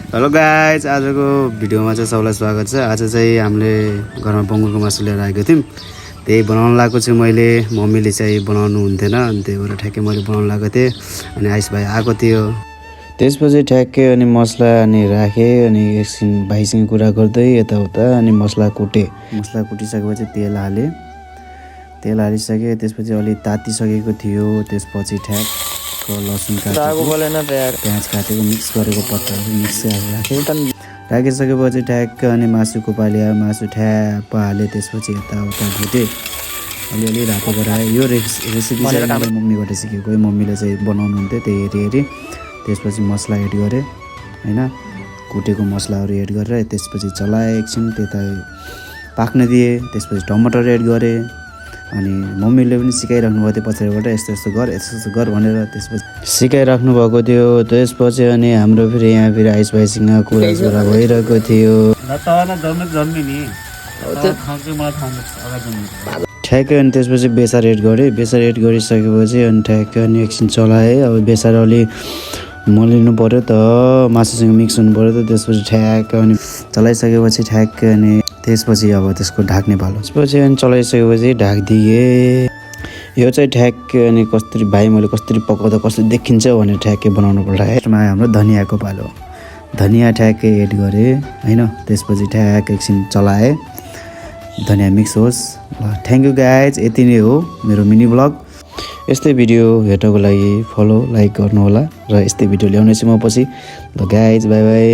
Hello guys, आजको भिडियोमा चाहिँ सबैलाई स्वागत छ। आज चाहिँ हामीले घरमा बङ्गुरको मासु लिएर आएको थियौँ। त्यही बनाउन लागेको छु मैले। मम्मीले चाहिँ बनाउनु हुन्थेन, अनि त्यही भएर ठ्याक्कै मैले बनाउन लागेको थिएँ। अनि आइस भाइ आएको थियो। त्यसपछि ठ्याक्कै अनि मसला अनि राखेँ। अनि एकछिन भाइसँग कुरा गर्दै यताउता अनि मसला कुटेँ। मसला कुटिसकेपछि तेल हालेँ। तेल हालिसकेँ। त्यसपछि अलि तातिसकेको थियो। त्यसपछि ठ्याक्क लसुन काटेको, प्याज काटेको, मिक्स गरेको पत्ताहरू मिक्स राखेँ। राखिसकेपछि ठ्याक्क अनि मासुको पाली आयो। मासु ठ्याप्प हालेँ। त्यसपछि यताउता भुटेँ, अलिअलि रातो गराएँ। यो रेसिपी चाहिँ मैले मम्मीबाट सिकेको है। मम्मीले चाहिँ बनाउनु हुन्थ्यो, त्यही हेरी त्यसपछि मसला एड गरेँ होइन। कुटेको मसलाहरू एड गरेर त्यसपछि चलाएँ एकछिन, त्यता पाक्न दिएँ। त्यसपछि टमाटर एड गरेँ। अनि मम्मीले पनि सिकाइराख्नु भएको थियो पछाडिबाट, यस्तो यस्तो गर, यस्तो यस्तो गर भनेर त्यसपछि सिकाइराख्नु भएको थियो। त्यसपछि अनि हाम्रो फेरि यहाँ फेरि आइस भाइसँग कुरा भइरहेको थियो। ठ्याक्कै अनि त्यसपछि बेसार एड गरेँ। बेसार एड गरिसकेपछि अनि ठ्याक्कै अनि एकछिन चलाएँ। अब बेसार अलि मलिनु पऱ्यो त, मासुसँग मिक्स हुनु पऱ्यो त। त्यसपछि ठ्याक्क अनि चलाइसकेपछि ठ्याक्क अनि त्यसपछि अब त्यसको ढाक्ने पालो। त्यसपछि अनि चलाइसकेपछि ढाकिदिएँ। यो चाहिँ ठ्याक्कै अनि कसरी भाइ मैले कसरी पकाउँदा कसरी देखिन्छ भनेर ठ्याक्कै बनाउनु पर्छ। यसमा हाम्रो धनियाँको पालो। धनियाँ ठ्याक्कै एड गरेँ होइन। त्यसपछि ठ्याक्क एकछिन चलाएँ, धनियाँ मिक्स होस्। ल थ्याङ्क यू गाइज, यति नै हो मेरो मिनी ब्लग। यस्तै भिडियो हेर्नको लागि फलो लाइक गर्नुहोला र यस्तै भिडियो ल्याउनेछु म पछि। ल गाइज, बाई बाई।